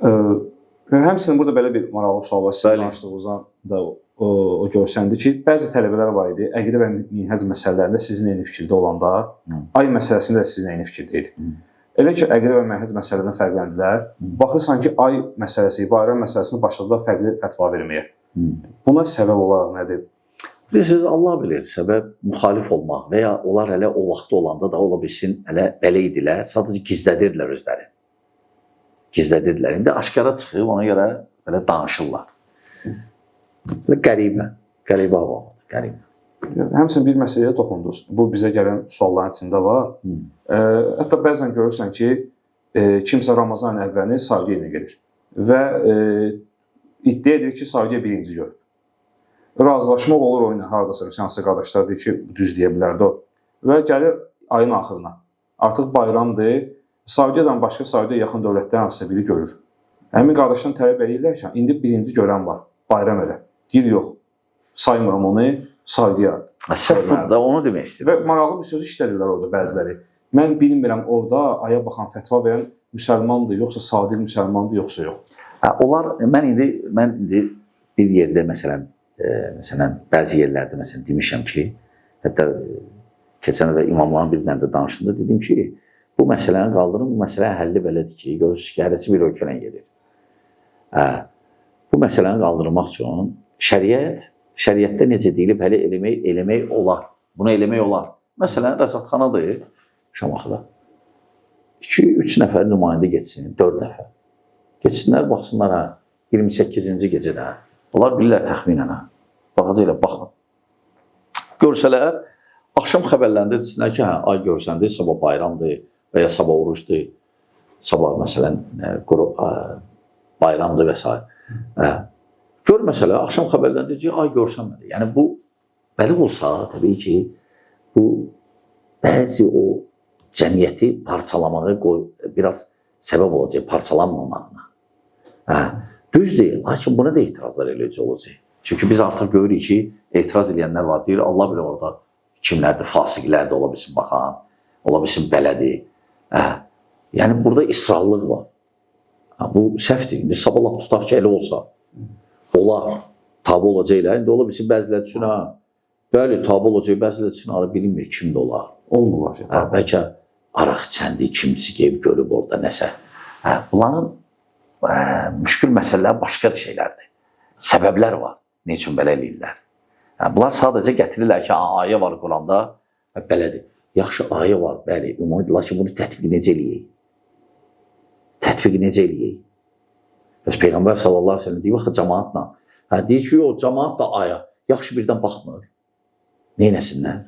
Həmçinin burada belə bir maraqlı sual var. Sizin Bəli. danışdığınızdan da o görsəndi ki, bəzi tələbələr var idi, əqidə və minhəc məsələlərində sizin eyni fikirdə olanda, ay məsələsində də sizin eyni fikirdə idi. Elə ki, əqidə və mənhəc məsələlərindən fərqləndilər. Baxırsan ki, ay məsələsi, bayram məsələsini başladılar fərqli fətva verməyə. Buna səbəb olaraq nədir? Bilirsiniz, Allah bilir, səbəb müxalif olmaq və ya onlar hələ o vaxtda olanda da ola bilsin hələ belə idilər, sadəcə gizlədirdilər özləri. Gizlədirdilər. İndi aşkara çıxıb, ona görə belə danışırlar. Belə qəribə, qəribə hava, qəribə. Həmçinin bir məsələyə toxundunuz. Bu bizə gələn sualların içində var. Hətta bəzən görürsən ki, kimsə Ramazan əvvəlini Saudiya ilə gedir və iddia edir ki, Saudiya birinci görüb. Razılaşmaq olur o ilə hardasa, məsələn, hansısa qardaşlar deyir ki, düz deyə bilərdi o. Və gəlir ayın axırına. Artıq bayramdır. Saudiyadan başqa Saudiya yaxın dövlətlərin hansısa biri görür. Həmin qardaşdan tələb eləyirlər ki, indi birinci görən var, bayram elə. Deyir, yox, saymıram onu, Saudiya. Səhv budur da, onu demək istəyirəm. Və maraqlı bir sözü işlədirlər orada bəziləri. Mən bilmirəm orada aya baxan fətva verən müsəlmandır, yoxsa sadiq müsəlmandır, yoxsa yox. Hə, onlar mən indi bir yerdə məsələn, məsələn bəzi yerlərdə məsələn demişəm ki, hətta keçən dəfə imamların bir dənə də danışdığında dedim ki, bu məsələni qaldırın, bu məsələnin həlli belədir ki, görürsünüz ki, hərəsi bir ölkə ilə gedir. Hə, bu məsələni qaldırmaq üçün şəriətdə necə deyilib, hələ eləmək olar. Bunu eləmək olar. Məsələn, rəsədxanadır Şamaxıda. 2-3 nəfər nümayəndə getsin, 4 nəfər. Getsinlər, baxsınlar, hə, 28-ci gecədə. Onlar bilirlər təxminən, hə. Baxacaqlar, baxın. Görsələr, axşam xəbərlərində desinlər ki, hə, ay görsəndi, sabah bayramdır və ya sabah orucdur, sabah məsələn, bayramdır və s. Hə. Gör məsələ, axşam xəbərlərində deyir ki, ay görsənmədi. Yəni bu, belə olsa, təbii ki, bu bəzi o cəmiyyəti parçalamağa biraz səbəb olacaq, parçalanmamağına. Hə, düz deyil, lakin buna da etirazlar eləyəcək olacaq. Çünki biz artıq görürük ki, etiraz eləyənlər var. Deyir, Allah bilir orada kimlərdir, fasiqlər də ola bilsin baxan, ola bilsin belədir. Hə, yəni burada israrlıq var. Hə, bu səhvdir. İndi sabah lap tutaq ki, elə olsa, olar, tabi olacaqlar. İndi ola bilsin bəziləri üçün, hə, bəli, tabi olacaq, bəziləri üçün ara bilinmir kim də olar. Olmurlar. Hə, bəlkə araq içəndi, kimisi gəlib görüb orada nəsə. Hə, bunların müşkül məsələlər başqa şeylərdir. Səbəblər var. Nə üçün belə eləyirlər? Hə, bunlar sadəcə gətirirlər ki, ayə var Quranda, belədir. Yaxşı, ayə var, bəli, ümumi, lakin bunu tətbiq necə eləyək? Tətbiq necə eləyək? Bəs Peyğəmbər sallallahu əleyhi və səlləm deyir, baxın, cəmaatla. Hə, deyir ki, yox, cəmaat da aya. Yaxşı, birdən baxmır. Neynəsinlər?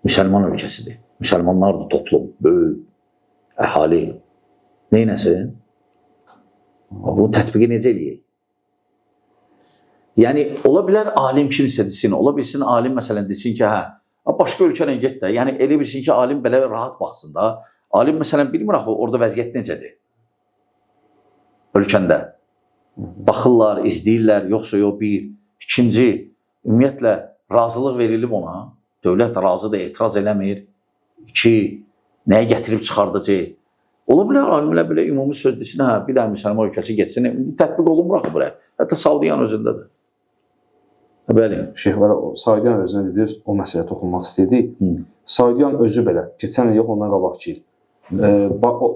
Müsəlman ölkəsidir. Müsəlmanlar da toplum, böyük, əhali. Neynəsin? Bunu tətbiqi necə eləyək? Yəni, ola bilər alim kimsə desin, ola bilsin alim məsələn desin ki, hə, başqa ölkə ilə get də. Yəni, elə bilsin ki, alim belə rahat baxsın da. Alim məsələn bilmir axı, orada vəziyyət necədir? Ölkəndə. Baxırlar, izləyirlər, yoxsa yox, bir. İkinci, ümumiyyətlə, razılıq verilib ona. Dövlət razıdır, etiraz eləmir. İki, nəyə gətirib çıxardacaq? Ola bilər, alimlər belə ümumi söz desin, hə, bir dənə müsəlman ölkəsi getsin. İndi tətbiq olunmur axı bura. Hətta Saudiyanın özündədir. Hə, bəli. Şeyx var, Saudiyanın özünə dediniz, o məsələyə toxunmaq istəyirdik. Saudiyanın özü belə, keçən il yox, ondan qabaqki il.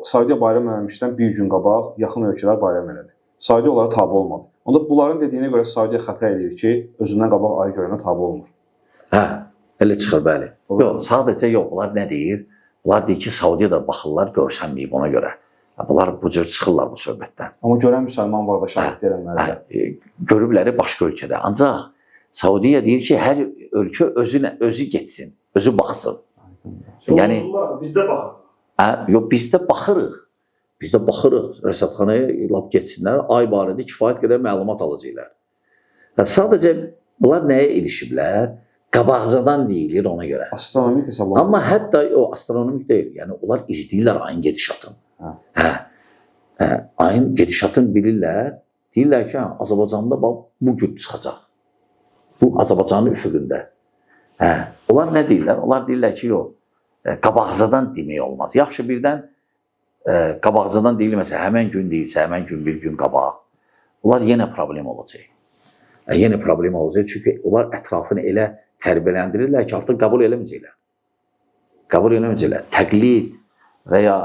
Saudiya bayram eləmişdən bir gün qabaq yaxın ölkələr bayram elədi. Saudiya onlara tabe olmadı. Onda bunların dediyinə görə Saudiya xəta eləyir ki, özündən qabaq ayı görənə tabe olmur. Hə, elə çıxır, bəli. Yox, sadəcə yox, bunlar nə deyir? Bunlar deyir ki, Saudiya da baxırlar, görsənməyib ona görə. Bunlar bu cür çıxırlar bu söhbətdən. Amma görən müsəlman var da şahidlik eləməlidir. Hə, görübləri başqa ölkədə. Ancaq Saudiya deyir ki, hər ölkə özü getsin, özü baxsın. Yəni biz də baxırıq. Hə, yox, biz də baxırıq. Biz də baxırıq. Rəsədxanaya lap getsinlər, ay barədə kifayət qədər məlumat alacaqlar. Hə, sadəcə bunlar nəyə ilişiblər? Qabaqcadan deyilir ona görə. Astronomik hesablanır. Amma hətta o astronomik deyil. Yəni onlar izləyirlər ayın gedişatını. Hə. Hə, ayın gedişatını bilirlər. Deyirlər ki, hə, Azərbaycanda bax bu gün çıxacaq. Bu Azərbaycanın üfüqündə. Hə, onlar nə deyirlər? Onlar deyirlər ki, yox, qabaqcadan demək olmaz. Yaxşı, birdən qabaqcadan deyilməsə, həmən gün deyilsə, həmən gün bir gün qabaq, onlar yenə problem olacaq. Yenə problem olacaq, çünki onlar ətrafını elə tərbiyələndirirlər ki, artıq qəbul eləməyəcəklər. Qəbul eləməyəcəklər. Təqlid və ya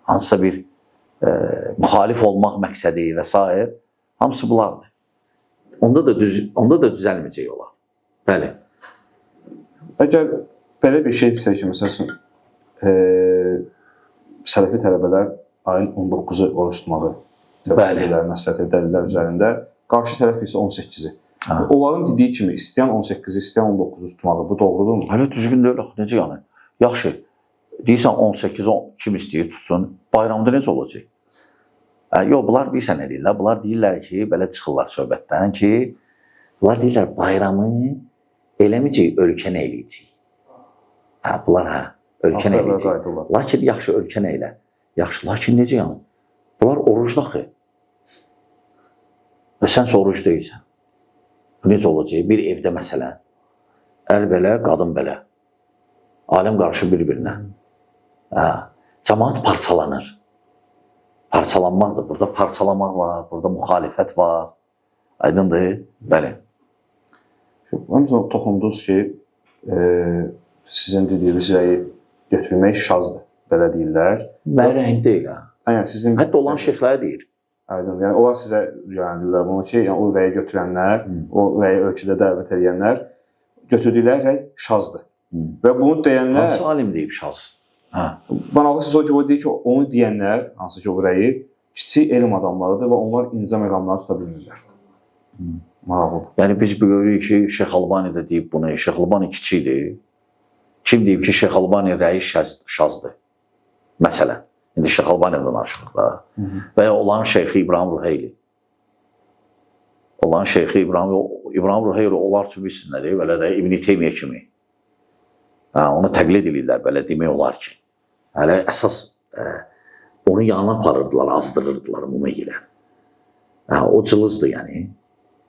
hansısa bir müxalif olmaq məqsədi və s. hamısı bunlardır. Onda da düzəlməyəcək olar. Bəli. Əgər belə bir şey desək ki, məsəl üçün, sələfi tələbələr ayın 19-u oruç tutmağı tövsiyə edirlər, məsləhət dəlillər üzərində. Qarşı tərəf isə 18-i. Onların dediyi kimi istəyən 18-i, istəyən 19-u tutmağı, bu doğrudurmu? Hələ düzgün deyil axı, necə yəni? Yaxşı, deyirsən 18-i kim istəyir tutsun, bayramda necə olacaq? Yox, bunlar bilirsən nə deyirlər? Bunlar deyirlər ki, belə çıxırlar söhbətdən ki, bunlar deyirlər bayramı eləməyəcək, ölkə nə eləyəcək? Hə, bunlar hə, ölkə nə eləyəcək? Lakin yaxşı, ölkə nə elə? Yaxşı, lakin necə yəni? Bunlar oruclu axı. Və sənsə oruc deyilsən. Necə olacaq? Bir evdə məsələn, ər belə, qadın belə. Aləm qarşı bir-birinə. Hə, cəmaat parçalanır. Parçalanmaqdır. Burada parçalamaq var, burada müxalifət var. Aydındır? Bəli. Həmçinin toxundunuz ki, sizin dediyiniz rəyi götürmək şazdır, belə deyirlər. Mənim rəyim deyil, hə. Yəni sizin hətta olan şeyxləri deyir. Aydın. Yəni onlar sizə yönəldirlər bunu ki, yəni o rəyi götürənlər, o rəyi ölkədə dəvət edənlər götürdükləri rəy şazdır. Və bunu deyənlər hansı alim deyib şaz? Hə. Maraqlısı o ki, o deyir ki, onu deyənlər, hansı ki o rəyi kiçik elm adamlarıdır və onlar incə məqamları tuta bilmirlər. Maraqlıdır. Yəni biz görürük ki, Şeyx Albani də deyib bunu. Şeyx Albani kiçikdir. Kim deyib ki, Şeyx Albani rəyi şazdır? Məsələn. İndi Şeyx Albani'dən danışırıq da. Və ya olan Şeyxi İbrahim Ruheyli. Olan Şeyxi İbrahim Ruheyli onlar üçün bilsin nədir? Belə də İbn Teymiyyə kimi. Hə, onu təqlid edirlər, belə demək olar ki. Hələ əsas onu yanına aparırdılar, azdırırdılar ümumiyyətlə. Hə, o cılızdır yəni.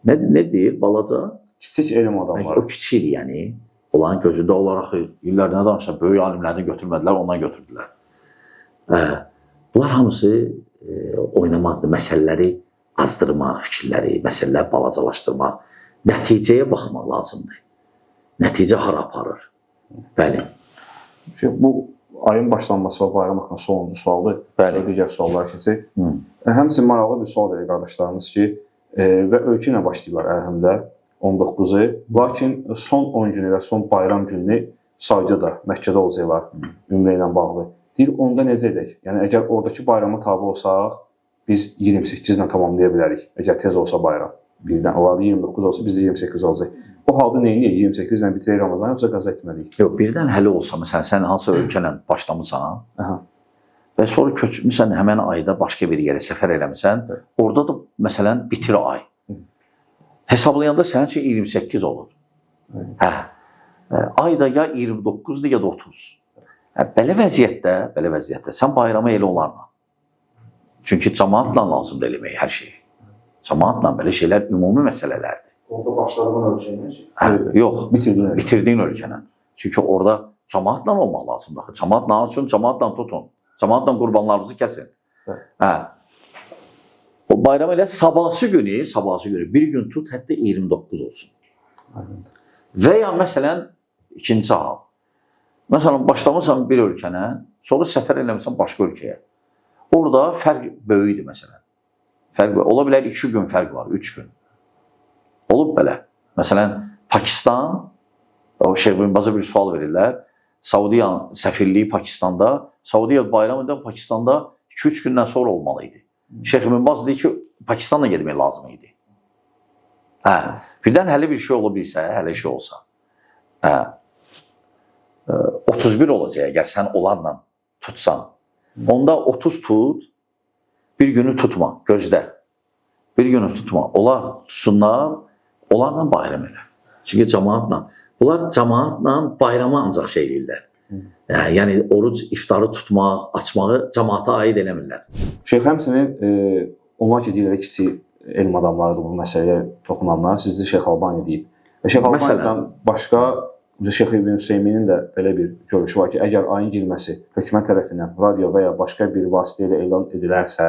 Nə deyir balaca? Kiçik elm adamları. O kiçikdir yəni. Onların gözündə olaraq illər nə danışır? Böyük alimlərdən götürmədilər, ondan götürdülər. Bunlar hamısı oynamaqdır, məsələləri azdırmaq, fikirləri, məsələləri balacalaşdırmaq, nəticəyə baxmaq lazımdır. Nəticə hara aparır? Bəli. Bu ayın başlanması və bayram haqqında sonuncu sualdır. Bəli. Digər suallar keçək. Həmçinin maraqlı bir sual verir qardaşlarımız ki, və ölkə ilə başlayırlar əlhəmdə 19-u, lakin son 10 günü və son bayram gününü Saudiyyada, Məkkədə olacaqlar ümrə ilə bağlı. Deyir, onda necə edək? Yəni, əgər oradakı bayrama tabi olsaq, biz 28 ilə tamamlaya bilərik. Əgər tez olsa bayram. Birdən onlarda 29 olsa, bizdə 28 olacaq. O halda nə edək? 28 ilə bitirək Ramazanı, yoxsa qəza etməliyik? Yox, birdən hələ olsa, məsələn, sən hansısa ölkə ilə başlamısan və sonra köçmüsən həmən ayda başqa bir yerə səfər eləmisən, orada da, məsələn, bitir ay. Hesablayanda sənin üçün 28 olur. Hə. Ayda ya 29-dur, ya da 30. Belə vəziyyətdə sən bayramı elə onlarla. Çünki cəmaatla lazımdır eləmək hər şeyi. Cəmaatla belə şeylər ümumi məsələlərdir. Orada başladığın ölkə ilə? Yox, bitirdiyin ölkə ilə. Çünki orada cəmaatla olmaq lazımdır. Cəmaatla üçün cəmaatla tutun. Cəmaatla qurbanlarınızı kəsin. Hə. O bayram elə sabahsı günü bir gün tut, hətta 29 olsun. Və ya məsələn, ikinci hal. Məsələn, başlamısan bir ölkənə, sonra səfər eləmirsən başqa ölkəyə. Orada fərq böyükdür, məsələn. Fərq ola bilər 2 gün fərq var, 3 gün. Olub belə. Məsələn, Pakistan, o Şeyx bin Baza bir sual verirlər. Saudiya səfirliyi Pakistanda, Saudiya bayram edən Pakistanda 2-3 gündən sonra olmalı idi. Şeyx bin Baz deyir ki, Pakistanla getmək lazım idi. Hə, birdən hələ bir şey ola bilsə, hələ şey olsa. Hə, 31 olacaq əgər sən onlarla tutsan. Onda 30 tut, bir günü tutma, gözlə. Bir günü tutma. Onlar tutsunlar, onlarla bayram elə. Çünki cəmaatla. Bunlar cəmaatla bayrama ancaq şey eləyirlər. Yəni oruc, iftarı tutmaq, açmağı cəmaata aid eləmirlər. Şeyx, həmçinin onlar ki, deyirlər kiçik elm adamlarıdır bu məsələyə toxunanlar, sizi Şeyx Albani deyib. Və Şeyx Albanidən başqa Şeyx İbn Hüseyminin də belə bir görüşü var ki, əgər ayın girməsi hökumət tərəfindən radio və ya başqa bir vasitə ilə elan edilərsə,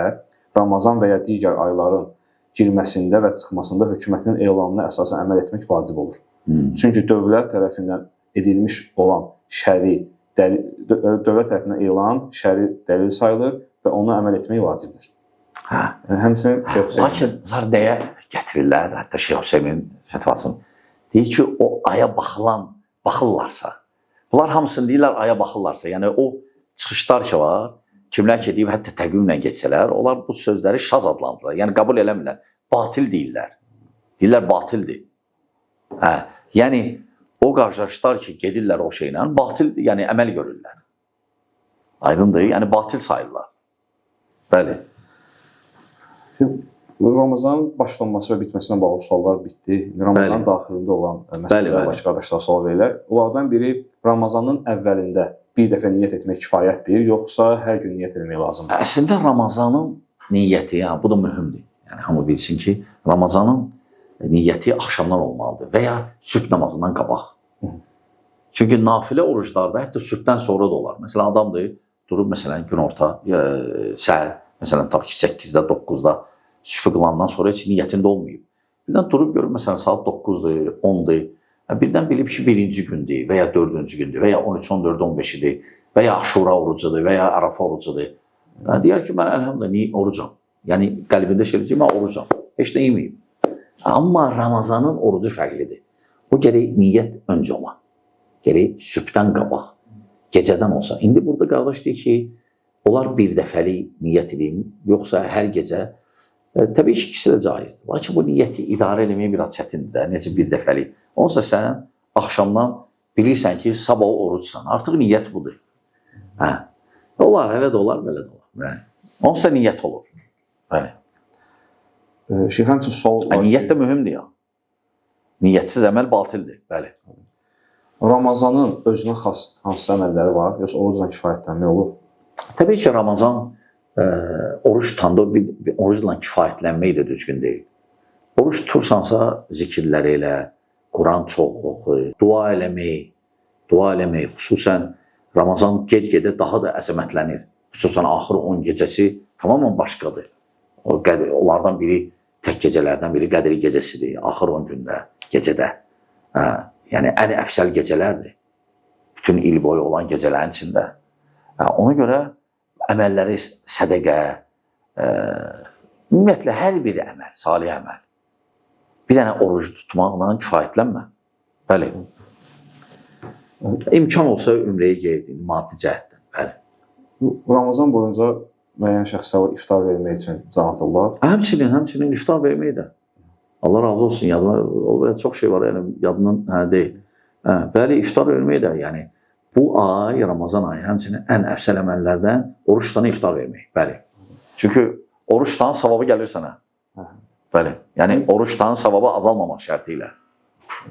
Ramazan və ya digər ayların girməsində və çıxmasında hökumətin elanına əsasən əməl etmək vacib olur. Çünki dövlət tərəfindən edilmiş olan şəri dövlət tərəfindən elan şəri dəlil sayılır və ona əməl etmək vacibdir. Hə. Yəni, həmçinin Şeyx Hüseymin. Lakin bunlar nəyə gətirirlər? Hətta Şeyx Hüseymin fətvasını deyir ki, o aya baxırlarsa, bunlar hamısını deyirlər aya baxırlarsa, yəni o çıxışlar ki var, kimlər ki deyib hətta təqvimlə getsələr, onlar bu sözləri şaz adlandırırlar. Yəni qəbul eləmirlər. Batil deyirlər. Deyirlər batildir. Hə, yəni o qardaşlar ki gedirlər o şeylə, batil, yəni əməl görürlər. Aydındır, yəni batil sayılırlar. Bəli. Ramazanın başlanması və bitməsinə bağlı suallar bitdi. Ramazanın daxilində olan məsələlər var ki, qardaşlar sual verirlər. Onlardan biri Ramazanın əvvəlində bir dəfə niyyət etmək kifayətdir, yoxsa hər gün niyyət etmək lazımdır? Əslində Ramazanın niyyəti, yəni bu da mühümdür. Yəni hamı bilsin ki, Ramazanın niyyəti axşamdan olmalıdır və ya sübh namazından qabaq. Çünki nafilə oruclarda hətta sübhdən sonra da olar. Məsələn adamdır, durub məsələn günorta, səhər, məsələn tutaq ki 8-də, 9-da sübh qılandan sonra heç niyyətində olmayıb. Birdən durub görür, məsələn, saat 9-dur, 10-dur. Birdən bilib ki, birinci gündür və ya dördüncü gündür və ya 13, 14, 15-idir və ya Aşura orucudur və ya Ərafa orucudur. Deyər ki, mən əlhamdülillah orucam. Yəni, qəlbində şey deyir ki, mən orucam. Heç də yeməyib. Amma Ramazanın orucu fərqlidir. O gərək niyyət öncə ola. Gərək sübhdən qabaq, gecədən olsa. İndi burada qardaş deyir ki, onlar bir dəfəlik niyyət edeyim, yoxsa hər gecə. Təbii ki, ikisi də caizdir. Lakin bu niyyəti idarə eləməyə biraz çətindir də, necə bir dəfəlik. Onsa sən axşamdan bilirsən ki, sabah orucsan. Artıq niyyət budur. Hə. Olar, elə də olar, belə də olar. Bəli. Onsa niyyət olur. Bəli. Şeyx, həmçinin sual var. Niyyət də mühümdür ya. Niyyətsiz əməl batildir. Bəli. Ramazanın özünə xas hansı əməlləri var, yoxsa orucla kifayətlənmək olur? Təbii ki, Ramazan oruç tutanda bir orucla kifayətlənmək də düzgün deyil. Oruç tutursansa zikirləri elə, Quran çox oxu, dua eləmək, xüsusən Ramazan ged-gedə daha da əzəmətlənir. Xüsusən axır 10 gecəsi tamamilə başqadır. Onlardan biri, tək gecələrdən biri Qədiri gecəsidir, axır 10 gündə, gecədə. Hə, yəni ən əfsəl gecələrdir. Bütün il boyu olan gecələrin içində. Hə, ona görə əməlləri sədəqə, ümumiyyətlə hər bir əməl, salih əməl. Bir dənə oruc tutmaqla kifayətlənmə. Bəli. İmkan olsa ümrəyə ged, maddi cəhətdən. Bəli. Ramazan boyunca müəyyən şəxslərə iftar vermək üçün can atırlar. Həmçinin iftar vermək də. Allah razı olsun, yadıma o belə çox şey var, yəni yadından deyil. Hə, bəli, iftar vermək də, yəni bu ay, Ramazan ayı həmçinin ən əfsəl əməllərdən orucdan iftar vermək. Bəli. Çünki orucdan savabı gəlir sənə. Bəli. Yəni orucdan savabı azalmamaq şərti ilə.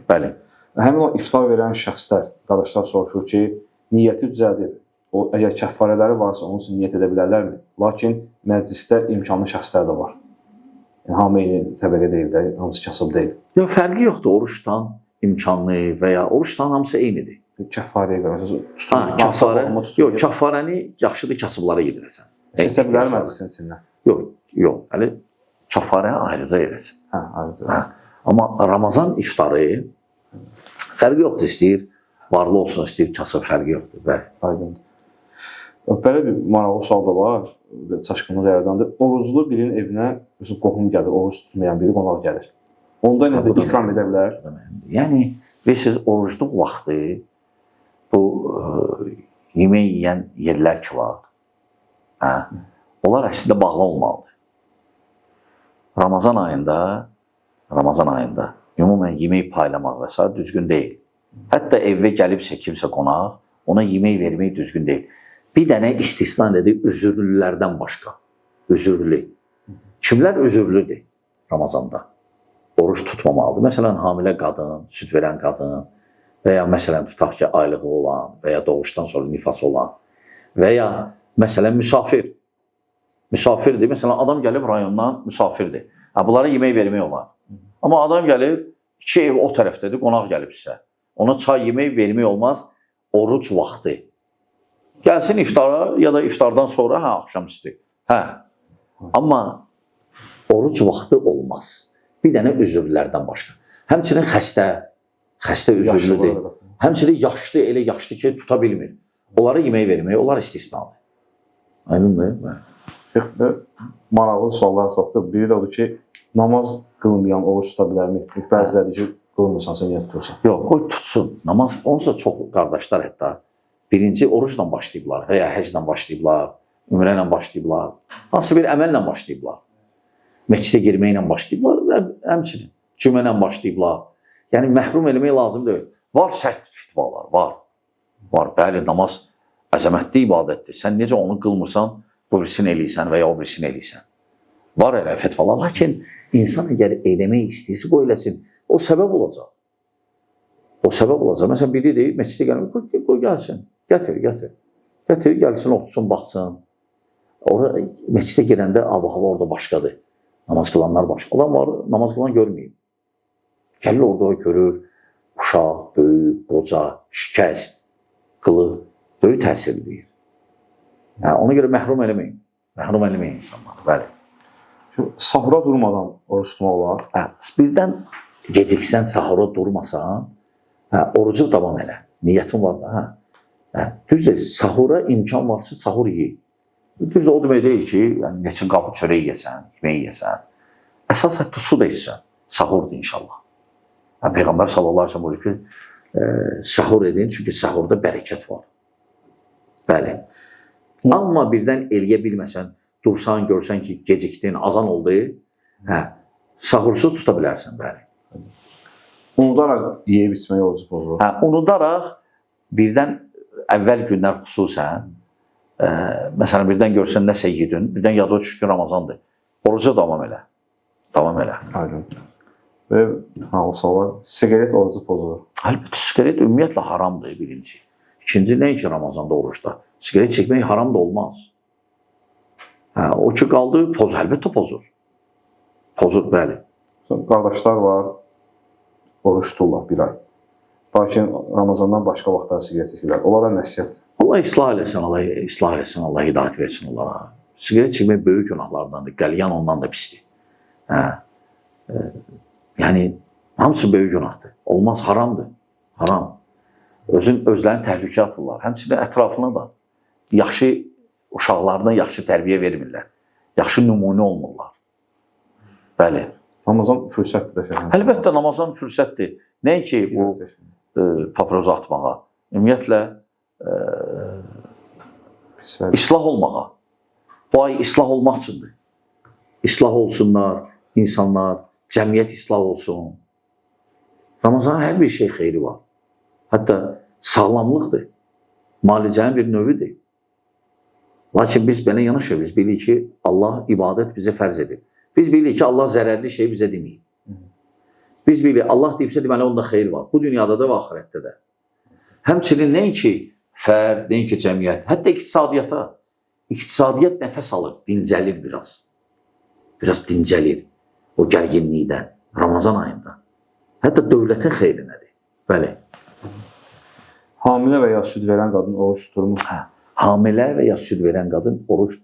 Bəli. Həmin o iftar verən şəxslər, qardaşlar soruşur ki, niyyəti düzəldib, o əgər kəffarələri varsa onun üçün niyyət edə bilərlərmi? Lakin məclisdə imkanlı şəxslər də var. Yəni, hamı eyni təbəqə deyil də, hamısı kasıb deyil. Yox, fərqi yoxdur orucdan imkanlı və ya orucdan hamısı eynidir. Kəffarəyə görə. Məsələn, kəffarə, yox, kəffarəni yaxşıdır kasıblara yedirəsən. Seçə bilər məclisin içindən? Yox, yox. Hələ kəffarəni ayrıca eləsin. Hə, ayrıca. Hə. Amma Ramazan iftarı fərqi yoxdur, istəyir varlı olsun, istəyir kasıb, fərqi yoxdur. Bəli. Aydındır. Belə bir maraqlı sual da var, çaşqınlıq yaradandır. Oruclu birinin evinə məsələn qohum gəlir, oruc tutmayan biri qonaq gəlir. Onda necə ikram edə bilər? Yəni bilirsiniz, orucluq vaxtı bu yemək yeyən yerlər ki var, hə, onlar əslində bağlı olmalıdır. Ramazan ayında ümumən yemək paylamaq və sair düzgün deyil. Hətta evə gəlibsə kimsə qonaq, ona yemək vermək düzgün deyil. Bir dənə istisna nədir? Üzürlülərdən başqa. Üzürlü. Kimlər üzürlüdür Ramazanda? Oruç tutmamalıdır. Məsələn, hamilə qadın, süd verən qadın və ya məsələn, tutaq ki, aylığı olan və ya doğuşdan sonra nifas olan və ya məsələn, müsafir. Müsafirdir. Məsələn, adam gəlib rayondan müsafirdir. Ha, bunlara yemək vermək olar. Amma adam gəlib, iki ev o tərəfdədir, qonaq gəlib sizə. Ona çay yemək vermək olmaz oruc vaxtı. Gəlsin iftara ya da iftardan sonra, hə, axşamüstü. Hə. Amma oruc vaxtı olmaz. Bir dənə üzürlərdən başqa. Həmçinin xəstə üzürlüdür. Həmçinin yaşlı, elə yaşlı ki, tuta bilmir. Onlara yemək vermək, onlar istisnadır. Aydındır? Maraqlı suallar çoxdur. Biri də odur ki, namaz qılmayan oruc tuta bilərmi? Çünki bəziləri deyir ki, qılmırsan, sən niyə tutursan? Yox, qoy tutsun. Namaz, onsuz da çox qardaşlar hətta birinci orucla başlayıblar və ya həclə başlayıblar, ümrə ilə başlayıblar, hansı bir əməllə başlayıblar. Məscidə girməklə başlayıblar və həmçinin cümə ilə başlayıblar. Yəni, məhrum eləmək lazım deyil. Var sərt fitvalar, var. Var, bəli, namaz əzəmətli ibadətdir. Sən necə onu qılmırsan, bu birisini eləyirsən və ya o birisini eləyirsən. Var elə fetvalar. Lakin insan əgər eləmək istəyirsə, qoy eləsin. O səbəb olacaq. O səbəb olacaq. Məsələn, biri deyir, məscidə gəlmir, qoy gəlsin. Gətir, gətir. Gətir, gəlsin, otursun, baxsın. Orada məscidə girəndə ab-hava orada başqadır. Namaz qılanlar başqa. Adam var, namaz qılan görməyib. Gəlir orada görür, uşaq, böyük, qoca, şikəst, qılır. Böyük təsir eləyir. Yəni, ona görə məhrum eləməyin. Məhrum eləməyin insanları, bəli. Şimdi, sahura durmadan oruç tutmaq olar? Hə, birdən geciksən, sahura durmasan, hə, orucu davam elə. Niyyətin var da, hə. Hə, düzdür, sahura imkan varsa sahur ye. Düzdür, o demək deyil ki, yəni, neçə qabı çörək yeyəsən, yemək yeyəsən. Əsas hətta su da içsən, sahurdur inşallah. Hə, Peyğəmbər sallallahu əleyhi və səlləm buyurur ki, sahur edin, çünki sahurda bərəkət var. Bəli. Amma birdən eləyə bilməsən, dursan, görsən ki, gecikdin, azan oldu, hə, sahursuz tuta bilərsən, bəli. Unudaraq yeyib içmək orucu pozulur. Hə, unudaraq birdən əvvəl günlər xüsusən, məsələn, birdən görsən nəsə yedin, birdən yadına düşür ki, Ramazandır. Oruca davam elə. Davam elə. Aydın. Və suallar, siqaret orucu pozulur. Əlbəttə, siqaret ümumiyyətlə haramdır birinci. İkinci, nəinki Ramazanda orucda. Siqaret çəkmək haram da olmaz. Hə, o ki qaldı, poz, əlbəttə pozur. Pozur, bəli. Qardaşlar var, oruç tuturlar bir ay. Lakin Ramazandan başqa vaxtlar siqaret çəkirlər. Onlara nəsihət. Allah islah eləsin, Allah islah eləsin, Allah hidayət versin onlara. Siqaret çəkmək böyük günahlardandır. Qəlyan ondan da pisdir. Hə. Yəni, hamısı böyük günahdır. Olmaz, haramdır. Haram. Özlərini təhlükə atırlar. Həmçinin ətrafına da yaxşı uşaqlarına yaxşı tərbiyə vermirlər. Yaxşı nümunə olmurlar. Bəli. Ramazan fürsətdir. Əlbəttə, Ramazan fürsətdir. Nəinki bu papirozu atmağa, ümumiyyətlə islah olmağa. Bu ay islah olmaq üçündür. İslah olsunlar insanlar, cəmiyyət islah olsun. Ramazanın hər bir şey xeyri var. Hətta sağlamlıqdır. Müalicənin bir növüdür. Lakin biz belə yanaşırıq. Biz bilirik ki, Allah ibadət bizə fərz edib. Biz bilirik ki, Allah zərərli şey bizə deməyib. Biz bilirik, Allah deyibsə, deməli, onda xeyir var. Bu dünyada da və axirətdə də. Həmçinin nəinki fərd, nəinki cəmiyyət, hətta iqtisadiyyata. İqtisadiyyat nəfəs alır, dincəlir biraz. Biraz dincəlir o gərginlikdən, Ramazan ayında. Hətta dövlətin xeyrinədir. Bəli. Hamilə və ya süd verən qadın oruç tuturmu? Hə, hamilə və ya süd verən qadın oruç.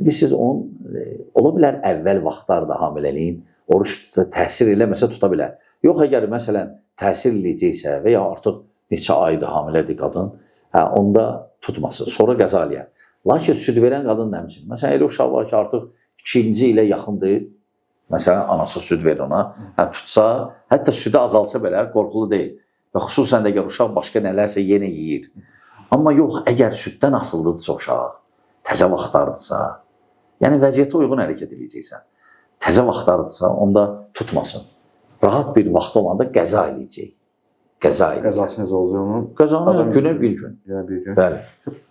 Bilirsiniz, onun, ola bilər əvvəl vaxtlarda hamiləliyin oruç tutsa, təsir eləməsə tuta bilər. Yox, əgər məsələn təsir eləyəcəksə və ya artıq neçə aydır hamilədir qadın, hə, onda tutmasın, sonra qəza eləyər. Lakin süd verən qadın da həmçinin. Məsələn, elə uşaq var ki, artıq ikinci ilə yaxındır. Məsələn, anası süd verir ona. Hə, tutsa, hətta südü azalsa belə qorxulu deyil. Və xüsusən də əgər uşaq başqa nələrsə yenə yeyir. Amma yox, əgər süddən asılıdırsa uşaq, təzə vaxtlardısa, yəni vəziyyətə uyğun hərəkət eləyəcəksən. Təzə vaxtlardısa, onda tutmasın. Rahat bir vaxt olanda qəza eləyəcək. Qəza eləyəcək. Qəzası necə olacaq onun? Qəzanı günə bir gün. Günə bir gün. Bəli.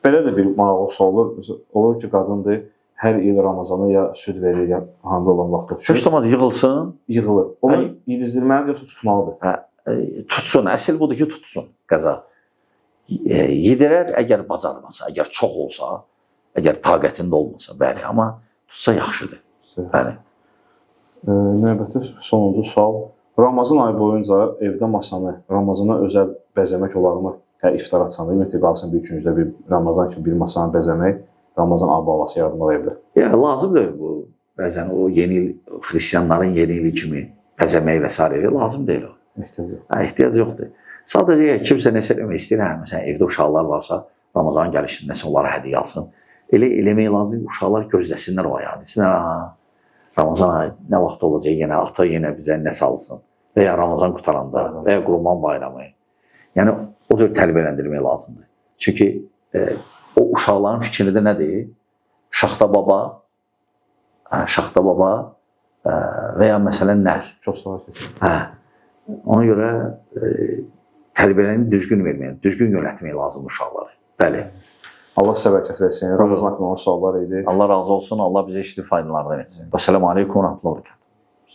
Belə də bir maraqlı sual olur. Olur ki, qadındır, hər il Ramazanı ya süd verir, ya hamilə olan vaxtda düşür. Heç olmaz yığılsın. Yığılır. Onu yedizdirməlidir, yoxsa tutmalıdır? Hə, tutsun. Əsl budur ki, tutsun qəza. Yedirər əgər bacarmasa, əgər çox olsa, əgər taqətində olmasa, bəli, amma tutsa yaxşıdır. Bəli. Növbəti sonuncu sual. Ramazan ayı boyunca evdə masanı Ramazana özəl bəzəmək olarmı? Hə, iftar açanda ümumiyyətlə qalsın bir küncdə bir Ramazan kimi bir masanı bəzəmək, Ramazan ab-havası yaratmaq evdə. Ya lazım deyil bu. Bəzən o yeni il, xristianların yeni ili kimi bəzəmək və sairə lazım deyil o. Ehtiyac yox. Hə, ehtiyac yoxdur. Sadəcə əgər kimsə nəsə eləmək istəyir, hə, məsələn evdə uşaqlar varsa, Ramazan gəlişində nəsə onlara hədiyyə alsın. Elə eləmək lazım ki, uşaqlar gözləsinlər o ayı. Desinlər, ha, Ramazan ayı nə vaxt olacaq, yenə ata yenə bizə nəsə alsın. Və ya Ramazan qurtaranda, və ya Qurban bayramı. Yəni o cür tərbiyələndirmək lazımdır. Çünki o uşaqların fikrində nədir? Şaxta baba, hə, şaxta baba və ya məsələn nə? Çox sağ ol. Hə. Ona görə tərbiyəni düzgün vermək, düzgün yönəltmək lazımdır uşaqları. Bəli. Allah sizə bərəkət versin. Ramazan haqqında olan suallar idi. Allah razı olsun. Allah bizə işli faydalardan etsin. Vəssalamu aleykum və rəhmətullah.